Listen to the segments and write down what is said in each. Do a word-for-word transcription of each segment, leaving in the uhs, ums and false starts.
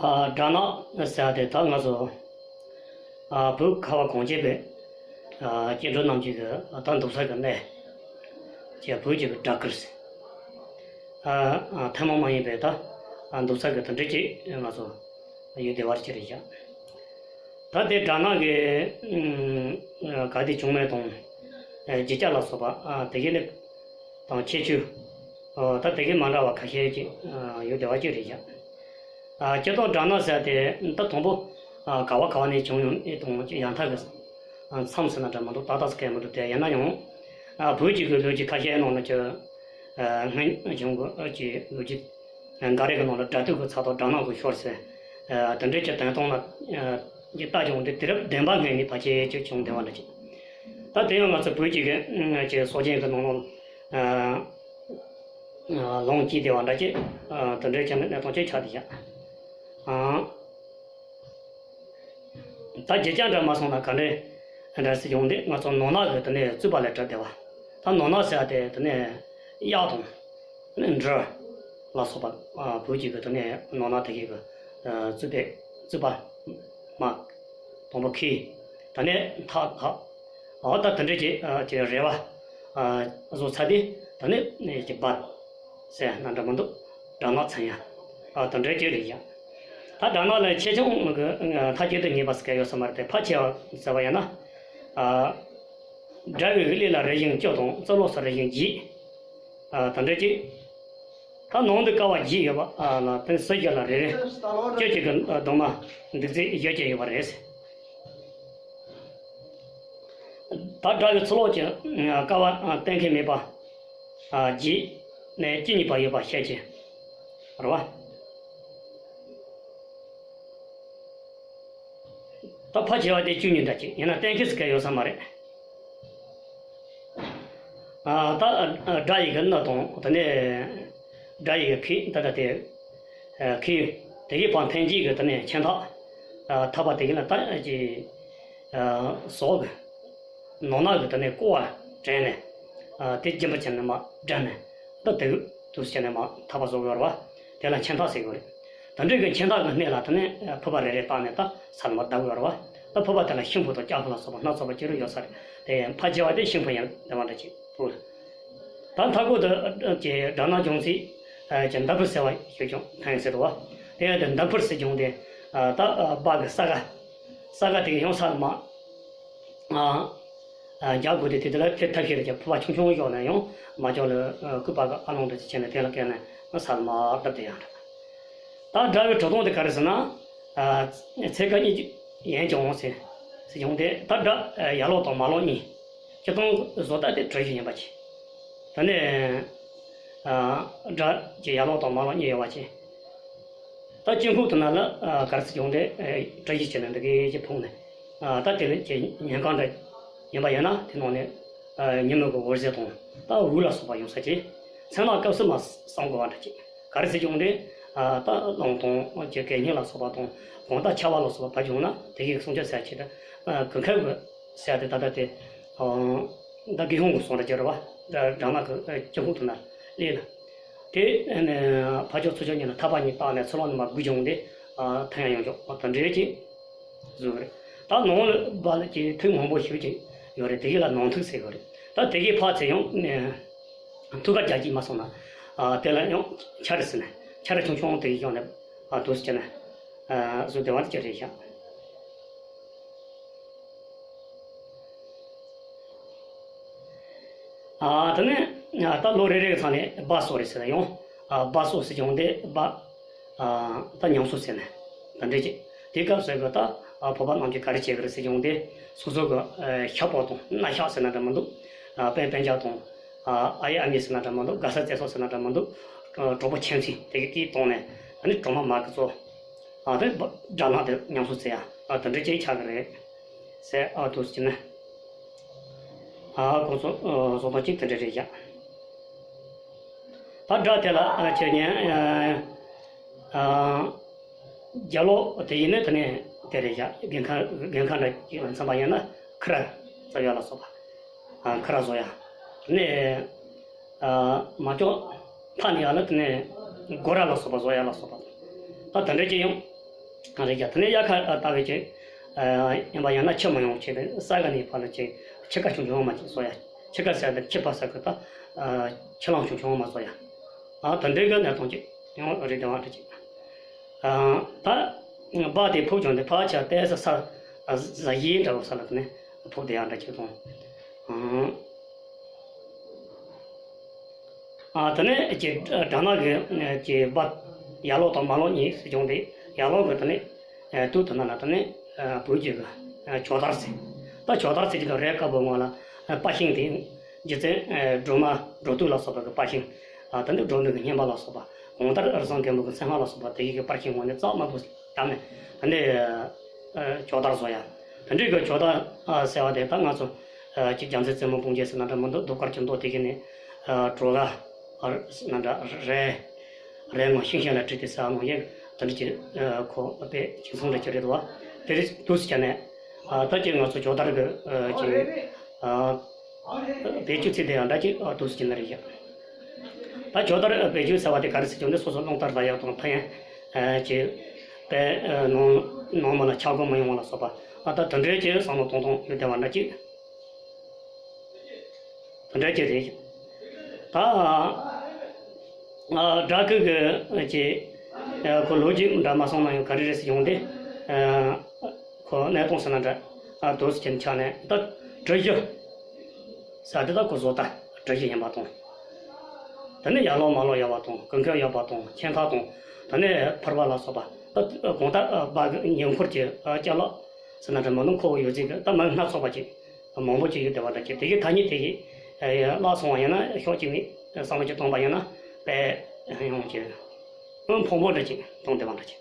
ཨ་སྦྲ་ནག་ཟེར་ཏེ་ད་ང་ཚོ་ཨ་བོད་ཁ་བ་གངས་ཅན་པའི་ཨ་སྐྱེ་འགྲོ་རྣམས་ཀྱི་གི་ད་འདུག་ས་གི་གནས་ཀྱི་བོད་ཀྱི་གི་སྦྲ་གུར་ཟེར། ཨ་ཨ་ཐུན་མོང་མ་ཡིན་པའི་ད་ཨ་འདུག་ས་གི་དེ་འདྲ་ཅིག་ང་ཚོ་ཡོད་བདེ་བར་ཅིག་རེད་བཞག་ད་དེ་སྦྲ་ནག་གི་ཨ་ག་དེ་བྱུང་མེད་དང་ཨ་བརྗིད་ཆགས་ལ་སོགས་པ་ཨ་དེ་གའི་ནི་དང་ཁྱད་ཆོས་ཨ་ད་དེ་གའི་མ་འདྲ་བ་ཁ་ཤས་ཅིག་ཨ་ཡོད་བདེ་བ་ཅིག་རེད་བཞག་ཨ་སྤྱིར་བཏང་སྦྲ་ནག་ཟེར་དེ་ད་དང་པོ་ཨ་ག་བ་ག་བ་ནས་བྱུང་ཡོང་ཨེ་དང་ཅིག་ཡང་ཐག་གི་ཨ་མཚམས་ཟེར་ན་འདྲ་མི་འདུག་ཏག་ཏག་ཟེར་མཁན་མི་འདུག་དེ་ཡིན་ན་ཡང་ཨ་བོད་ཀྱི་གི་ལོ་རྒྱུས་ཁ་ཤས་ནང་ན་ཅིག་ཨ་སྔོན་བྱུང་གི་ཨ་ཅིག་ལོ་རྒྱུས་འགའ་རེ་གི་ནང་ལ་སྦྲ་དུས་ཀྱི་ཚ་ཐོག་སྦྲ་ནག་གི་ཤོར་ཟེར། ཨ་དེ་འདྲའི་ཅིག་དོན་སྟངས་ལ་ཨ་ཅིག་ལྟ་བྱུང་སྟེ་དུས་རབས་བདུན་པ་སྔོན་ནས་ཕལ་ཆེར་ཅིག་བྱུང་བསྡད་པ་འདྲ་ཅིག་ད་དེ་ཡང་ང་ཚོ་བོད་ཀྱི་གི་ཨ་ཅིག་སྲོལ་རྒྱུན་གྱི་ནང་ལོགས་ཨ་ཨ་ལོངས་སྐྱེས་བསྡད་པ་འདྲ་ཅིག་ཨ་དེ་འདྲའི་ཅིག་གནས་སྟངས་ཅིག་ཆགས་བསྡད་ཤག་ཨ། ད་བརྗིད་ཆགས་འདྲ་མ་སོང་ན་ག་འདྲ་འདྲ་ཟེར་ཡོང་དུས་ང་ཚོ་ནོར་ནག་གི་དེ་ནས་རྩོད་པ་ལས་གྲུབ་བསྡད་པ། ད་ནོར་ནག་ཟེར་ཡ་དེ་དེ་ནས་གཡག་དང་། དེ་ནས་འབྲི་ལ་སོགས་པ་ཨ་བོད་ཀྱི་གི་དེ་ནས་ནོར་ནག་དེ་གའི་གི་ཨ་རྩོད་པའི་རྩོད་པ་མ་དང་པོ་ཁེལ། ད་ནས་ཐག་ཐག་འོ་ད་དེ་འདྲའི་གི་ཨ་གི་རེ་བ་ཨ་བཟོ་ཚར་དུས་ད་ནས་གི་བ། ཟེར་ན་འདྲ་མི་འདུག་སྦྲ་ནག་ཚན་ཡ། ཨ་དེ་འདྲའི་ཅིག་རེད་ཡ། ད་སྦྲ་ནག་ལ་ཆེ་ཆུང་གི་མཐའ་གཅིག་ཏུ་ངེས་པ་ཟེར་མཁན་ཡོད་ས་མ་རེད་དེ། ཕལ་ཆེ་བ་ཟེར་བ་ཡིན་ན། ཨ་སྦྲ་བའི་གླིང་ལ་རི་བཞིན་བཅུ་དང་རྩི་ལོགས་སུ་རི་བཞིན་བརྒྱད། ཨ་དེ་འདྲའི་ཅིག་ད་ནང་དུ་ཀ་བ་བརྒྱད་ཡོད་པ་ཨ་ལ་དེ་སུ་ཞིག་ལ་རེ་རེ་བཅུ་གཅིག་གི་གདུང་མ་འདུག་རྩིས་བཞི་བཅུ་ཡོད་པ་རེད། ད་སྦྲ་བའི་ཚུར་ལོགས་ཀྱི་ཀ་བ་གཏན་འཁེལ་མེད་པ་བརྒྱད་ནས་བཅུ་གཉིས་བར་ཡོད་པ་བཤད་ཀྱི་རེད་བ། ད་ཕལ་ཆེ་བ་དེ་བཅུ་གཉིས་འདྲ་ཅིག་ཡིན་ན་གཏན་འཁེལ་ཟེར་མཁན་ཡོད་ས་མ་རེད། ད་སྦྲ་ཡི་གི་སྣ་དང་དེ་ནས་སྦྲ་ཡི་གི་ཁེ་ད་ལྟ་དེ་ཁེ་དེ་གི་བར་འཐེན་བྱེད་ཀྱི་དེ་ནས་མཆན་ཐག་ཐག་པ་དེ་གི་ལ་ད་ཀྱི་ཟོག་གི་ནོར་ནག་གི་དེ་ནས་ཀོ་བ་དྲས་ནས་དེ་སྦྱིན་པ་བྱས་ནས་མ་སྦྲ་ནས་ད་དེ་དུས་བྱས་ནས་མ་ཐག་པ་བཟོ་དགོས་རེད་བ། དེ་ལ་མཆན་ཐག་ཟེར་དགོས་རེད། ད་འདྲའི་གི་མཆན་ཐག་གི་སྣེ་ལ་དེ་ནས་ཕུ་པ་རེ་རེ་བཏགས་ནས་ད་ས་ལ་མ་བརྡབ་དགོས་རེད་བ། ད་ཕུ་པ་དེ་ལ་ཤིང་ཕུ་དང་ལྕགས་ཕུ་ལ་སོགས་པ་སྣ་ཚོགས་པ་ཅི་རུ་ཡོད་ས་རེད། དེ་ཕལ་ཆེ་བ་དེ་ཤིང་ཕུ་ཡིན་དེ་བ་འདྲ་ཅིག་ཕུ། ད་མཐའ་སྐོར་དུ་ཀྱི་སྦྲ་ནག་ལྗོངས་སྲིད་ཀྱི་མདའ་ཕུར་ཟེར་བ་ཞིག་ཀྱང་ཐོན་ཟེར་བ། དེ་ཡང་དེ་མདའ་ཕུར་ཟེར་ཀྱང་དེ་ད་སྦྲ་གི་ས་ག་ས་ག་དེ་གི་ཡང་ས་ལ་མ་རྒྱག་དགོས་ཏེ་དེ་དེ་ལ་དེ་ཐབས་ཤེས་རེ་ཀྱང་ཕུ་པ་ཆུང་ཆུང་གཡོགས་ནས་ཡང་མ་ལྕོག་ལ་སྐུད་པ་གི་ཨ་ལོང་དུ་བྱས་ནས་དེ་ལ་བཀལ་ནས་ས་ལ་མ་བརྡབ་དེ་ཡང་འདྲ། ད་སྦྲ་བའི་གྲུབ་སྟངས་དེ་ག་རེ་ཟེར་ན། ཚད་བཀག་གཉིས་ཡན་ཀྱང་འོང་ཟེར། ཟེར་བྱུང་སྟེ་ད་སྦྲ་ཡར་ལོག་དང་མར་ལོག་གཉིས། སྤྱིར་བཏང་བཟོ་ལྟ་དེ་གྲུ་བཞི་ཡིན་པ་ཅིག་ད་ནས་སྦྲ་གྱི་ཡར་ལོག་དང་མར་ལོག་གཉིས་ཡོད་པ་ཅིག་ད་དཀྱིལ་འཁོར་དེ་ན་ལ་ག་རེ་ཟེར་བྱུང་སྟེ་གྲུ་བཞི་བྱས་ནས་འདི་གའི་ཅིག་ཕུང་ནས། ད་དེ་ལ་ཀྱི་ཉིན་གང་འདྲ་ཡིན་པ་ཡིན་ན་དེ་ནང་ནས་ཉིན་མོ་གི་འོད་ཟེར་དང་ད་འུར་ལ་སོགས་པ་ཡོང་ས་ཅིག་མཚན་ལ་སྐབས་སུ་མ་བསམ་དགོས་པ་འདྲ་ཅིག་ག་རེ་ཟེར་བྱུང་སྟེ། ད་རླུང་དང་གི་གད་སྙིགས་ལ་སོགས་པ་དང་གང་ལྟར་ཆར་པ་ལ་སོགས་པ་བབས་བྱུང་ན་དེ་གའི་སྲུང་སྐྱོབ་ཟེར་ཆེད་དུ་གོས་ཁབ་ཀྱི་ཟེར་དེ་ད་ལྟ་དེ་ད་དགེ་སློང་གི་གསུང་ར་ཅིག་རེད་བ། སྦྲ་ནག་གི་དཀྱིལ་འཁོར་དེ་ན་སླེབས་ལ། དེ་ཕར་ཕྱོགས་ཚུར་ཕྱོགས་གཉིས་ལ་ཐག་པ་གཉིས་བཏགས་ནས་ཚུར་ལོག་ནས་མར་སྒུག་བྱུང་སྟེ་ཐོན་ཡང་ཡོང་ཆོག་པ་དང་འབྲེལ་གྱི་བཟོས་རེད། ད་ནང་ལ་སྦྲ་ལ་ཀྱི་ཐུན་མང་པོ་ཞིག་ཅིག་ཡོད་རེད། དེ་གའི་ལ་ནང་ཐུག་ཟེར་གྱི་རེད། ད་དེ་གའི་ཕར་ཚེ་ཡང་ཐུག་ཁ་རྒྱག་གི་མ་སོང་ན། ཨ་དེ་ལ་ཡང་ཆ་རེ་ཟིན་ནས་ཆ་རེ་ཆུང་ཆུང་དེ་གི་ཡོང་ནས་ཨ་དུས་སུ་བྱས་ནས་ཨ་བཟོ་བདེ་བ་དེ་ཅིག་རེད་ཤག་ཨ་དེ་ནས་ཨ་ད་ལོ་རེ་རེ་གི་ཚང་ནས་སྦྲ་གསོ་རེ་ཟེར་ཡང་ཨ་སྦྲ་གསོ་ཟེར་ཡོང་དེ་སྦྲ། ཨ་ད་ཉམས་གསོ་ཟེར་ནས་ད་འདྲས་ཅིག་དེ་སྐབས་སུ་གི་ད་ཨ་བོད་པ་རྣམས་ཀྱིས་ག་རེ་བྱེད་གི་རེད་ཟེར་བྱུང་སྟེ་སོ་སོ་གི་ཨ་ཤ་པོ་དང་སྣ་ཤ་ཟེར་ན་འདྲ་མི་འདུག་ཨ་སྤུན་སྤུན་ཀྱག་དང་ཨ་ཨ་ཡེ་ཨ་མྱེས་ཟེར་ན་འདྲ་མི་འདུག་དགའ་ས་བརྩེ་སོགས་ཟེར་ན་འདྲ་མི་འདུག་གྲོགས་པོ་ཁྱིམ་མཚེས་དེ་གི་དེ་བཏང་ནས་ཨ་ནི་གྲོག་མ་མ་གི་ཚོ་ཨ་དེ་སྦྲ་ནག་དེ་ཉམས་གསོ་བྱེད་ཡ་ཨ་དེ་འདྲས་ཅིག་ཆགས་གི་རེད་ཟེར། ཨ་དུས་ཀྱི་ནས་ཨ་ཁོང་ཚོ་ཨ་བཟོ་སྟངས་ཅིག་དེ་འདྲས་རེད་ཡ། ད་སྦྲ་དེ་ལ་ཨ་ཁྱེད་ཉན་ཨ་ཨ་རྒྱབ་ལོགས་དེ་ཡིན་ན་དེ་ནས་དེ་རེད་བཞག་དགུན་ཁ་དགུན་ཁ་འདྲ་ཅིག་ལ་མཚན་པ་ཡིན་ན་ཁུ་ར་བཟོ་ཡ་ལ་སོགས་པ། ཨ་ཁུ་ར་བཟོ་ཡ། དེ་ནས་ཨ་མ་ཅོག་མཐའ་ནས་ཡ་ལ་དེ་ནས་སྒོ་ར་ལ་སོགས་པ་བཟོ་ཡ་ལ་སོགས་པ། ད་དེ་འདྲ་ཅིག་ཡང་ རེད་ཀྱང་དེ་ནས་དབྱར་ཁ་ལྟ་བའི་ཅིག་ཡིན་པ་ཡང་ན་ཆུ་མི་ཡོང་ཆེད་དུ་ས་ག་ནས་ཕར་ལ་ཅིག་ཕྱི་ཁ་ཆུང་ཆུང་མ་ཅིག་བཟོ་ཡ། ཕྱི་ཁ་ཟེར་དེ་ཕྱི་ཕ་ས་ཁུལ་ད་ཕྱི་ལང་ཆུང་ཆུང་མ་བཟོ་ཡ། ཨ་དེ་འདྲའི་གི་གནས་སྟངས་ཅིག་ཡང་རེད་དེ་བ་འདྲ་ཅིག་ད་སྦ་དེ་ཕུབ་བྱུང་དེ་ཕར་ཆ་ཏེ་ས་ས་ཟ་ཡིན་འདྲ་བོ་ས་ལ་དེ་ནས་ཕུབ་དེ་ཡང་འདྲ་ཅིག་དང་། ཨ་དེ་ནས་ཀྱི་སྦྲ་ནག་གི་ཀྱི་སྦ་ཡར་ལོག་དང་མར་ལོག་གཉིས་སུ་བྱུང་སྟེ། ཡར་ལོག་གི་དེ་ནས་དུས་དེ་ན་ལ་དེ་ནས་བོད་ཀྱི་གི་ཇོ་དར་ཟེར། ད་ཇོ་དར་ཟེར་གྱི་ལ་རས་དཀར་པོ་ངོ་ལ་པར་ཤིང་དེ་རྗེ་བཙུན་སྒྲོལ་མ་འགྲོ་དུས་ལ་སོགས་པ་གི་པར་ཤིང་། དེ་འདྲ་འགྲོ་དུས་ཀྱི་བསྙེན་པ་ལ་སོགས་པ་གོང་ལྟར་ཨ་རི་སངས་རྒྱས་པོ་གི་མཚན་སྔགས་ལ་སོགས་པ་དེ་ཡི་གི་པར་ཤིང་ངོ་ནས་རྩ་དམར་པོ་བཏབ་ནས་དེ་འདྲའི་ཇོ་དར་བཟོ་ཡ། དེ་འདྲའི་གི་ཇོ་དར་ཟེར་བ་དེ་ད་ང་ཚོ་ཅིག་རྒྱལ་མཚན་རྩེ་མོ་དཔུང་ཅན་ཟེར་ན་འདྲ་མི་འདུག་གདུགས་དཀར་གྱི་མདོ་དེ་གི་ནས་གྲོ་ག་ན་འདྲ་རས་རས་ངོ་ཤིང་ཤིང་ལ་བྲིས་ཏེ་ཟེར་བ་ནང་བཞིན་དེ་འདྲ་ཅིག་ཁོ་དཔེ་ཅིག་མཚུངས་འདྲ་ཅིག་རེད་འདུག་བ། དེ་རིགས་འདུག་སེ་བྱས་ནས་ད་ཅིག་ང་ཚོ་ཇོ་དར་གི་ཅིག་བེད་སྤྱོད་ཚིག་དེ་ཡང་འདྲ་ཅིག་འདུག་སེ་བྱས་ན་རེད་ཤག་ད་ཇོ་དར་བེད་སྤྱོད་ཟེར་བ་དེ་ག་རེ་ཟེར་གྱི་འདུག་སོ་སོ་རླུང་རྟ་ལ་ཡག་དང་ཕན་ཅིག་པའི་ནང་ནང་མ་ལ་ཆག་སྒོ་མི་ཡོང་བ་ལ་སོགས་པ། ཨ་ད་དེ་འདྲའི་ཅིག་བསམ་བློ་གཏོང་སྟངས་ཡོད་བསྡད་པ་འདྲ་ཅིག་དེ་འདྲ་ཅིག་རེད། ད་སྦྲ་གི་གི་ཅིག་ཁོ་ལོ་རྒྱུས་འདྲ་མ་སོང་ན་ཡང་ག་རེ་རེ་ཟེར་ཡོང་དེ། ཁོ་གནས་སྟངས་ཟེར་ན་འདྲ་འདུག་སེ་བྱས་ནས་ཆགས་ནས་ད་གྲུ་བཞི་ཟེར་དེ་ད་ཁོ་བཟོ་ལྟ་གྲུ་བཞི་ཡིན་པ་དང་། དེ་ནས་ཡར་ལོག་མར་ལོག་ཡོད་པ་དང་གོས་མཁན་ཡོད་པ་དང་ཁྱེད་ཁ་དང་། དེ་ནས་ཕུར་པ་ལ་སོགས་པ་ད་གང་ལྟར་སྦ་གི་ཉེ་འཁོར་གྱི་ཅ་ལག་ཟེར་ན་འདྲ་མ་ནུ་ཁོ་བོ་ཡོད་ཚད་ཀྱི་ད་མི་སྣ་ཚོགས་པ་ཅིག་མང་པོ་ཅིག་ཡོད་བསྡད་པ་འདྲ་ཅིག་དེ་གི་ཐ་སྙད་དེ་གི་བརླག་སོང་བ་ཡིན་ན་ཤོག་ཅིག་མེད་བསམ་བློ་ཅིག་གཏོང་པ་ཡིན་ན་དཔེ་ཡོང་གི། ཨང་ཕོང་པོ་འདྲ་ཅིག་གཏོང་བསྡད་པ་འདྲ་ཅིག་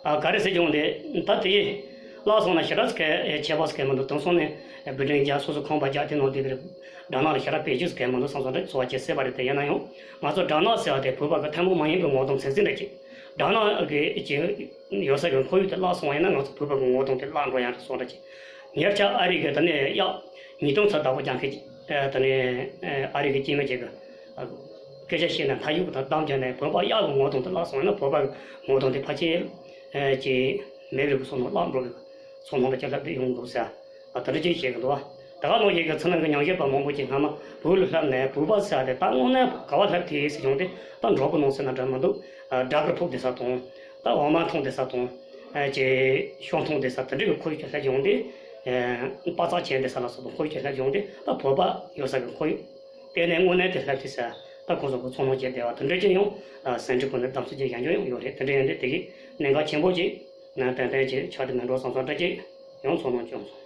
ཨ་ག་རེ་ཟེར་གྱི་འོང་དེ་ད་དེ་བརླག་སོང་ན་ཞེ་དྲག་ཁྱད་པར་ཟེར་མཁན་མི་འདུག་དེང་སང་ནས་བི་ཌིང་རྒྱག་སོ་སོ་ཁང་པ་རྒྱག་དེ་ནང་དེ་གི་སྦྲ་ནག་ལ་ཞེ་དྲག་བེད་སྤྱོད་ཟེར་མཁན་མི་འདུག་བསམ་སོང་འདྲ་ཚོ་བ་ཅིག་སྲེད་པ་རེད། དེ་ཡིན་ན་ཡང་ང་ཚོ་སྦྲ་ནག་ཟེར་བ་དེ་བོད་པ་གི་ཐུན་མོང་མ་ཡིན་པའི་ངོ་གདོང་ཚན་རྩལ་འདྲ་ཅིག་སྦྲ་ནག་གི་ཅིག་ཡོད་ས་གི་ཁོར་ཡུག་དེ་བརླག་སོང་བ་ཡིན་ན་ང་ཚོ་བོད་པ་གི་ངོ་གདོང་དེ་བརླག་འགྲོ་ཡང་རེད་སོང་འདྲ་ཅིག་ཉེར་ཆ་ཨ་རི་གི་ད་ནས་གཡག་ཉིས་སྟོང་ཚ་བདག་པོ་རྒྱག་མཁན་ད་ནས་ཨ་རི་གི་སྐྱེས་མ་ཅིག་གི་སྐད་ཆ་བཤད་ན་ད་ཡུག་དང་གཏམ་བརྒྱབ་ནས་བོད་པ་གཡག་གི་ངོ་གདོང་དེ་བརླག་སོང་ན་བོད་པ་གི་ངོ་གདོང་དེ་ཕལ་ཆེར་ཅིག་མེད་པའི་གི་ཚོར་སྣང་བརླག་འགྲོ་གི་ཚོར་སྣང་དེ་ཅིག་སླེབས་བསྡད་ཡོང་གི་འདུག་ཟེར། ད་ལྟ་ཅིག་བཤད་གི་འདུག་བ། ད་ག་ནང་བཞིན་གི་ཚུར་ནང་གི་ཉམས་ཞིབ་པ་མང་པོ་ཅིག་སྔ་མ་བོད་ལ་སླེབས་ནས་བོད་པ་ཟེར་ཏེ་ད་དངོས་གནས་ག་བ་སླེབས་ཐལ་ཟེར་ཡོང་དེ་ད་འབྲོག་པ་ནང་ཟེར་ན་འདྲ་མི་འདུག་སྦྲ་གུར་ཕུབ་བསྡད་ས་དང་ད་འོ་མ་འཐུང་བསྡད་ས་དང་ཅིག་ཤོག་འཐུང་བསྡད་ས་དེ་འདྲ་གི་ཁོར་ཡུག་ཅིག་སླེབས་ཡོང་དེ། པ་ཙག་བྱས་བསྡད་ས་ལ་སོགས་པ་ཁོར་ཡུག་ཅིག་སླེབས་ཡོང་དེ་ད་བོད་པ་ཡོད་ས་གི་ཁོར་ཡུག་གཏན་ནས་དངོས་གནས་དེ་སླེབས་ཐུབ་ས་ད་ཁོང་ཚོ་གི་ཚོར་སྣང་བྱས་བསྡད་པ་དེ་འདྲ་ཅིག་ཡང་ཟིན་བྲིས་ཁོ་ནས་གདམ་གསེས་ཅིག་ཡང་ཡང་ཡོད་རེད། དེ་འདྲ་ཡིན་དུས་དེ་གི་གནད་འགག་ཆེན་པོ་ཅིག་ཏན་ཏན་ཅིག་ཆགས་བསྡད་མེད་འགྲོ་བསམ་བསམ་འདྲ་ཅིག་ཡང་ཚོར་སྣང་བྱུང་སོང་།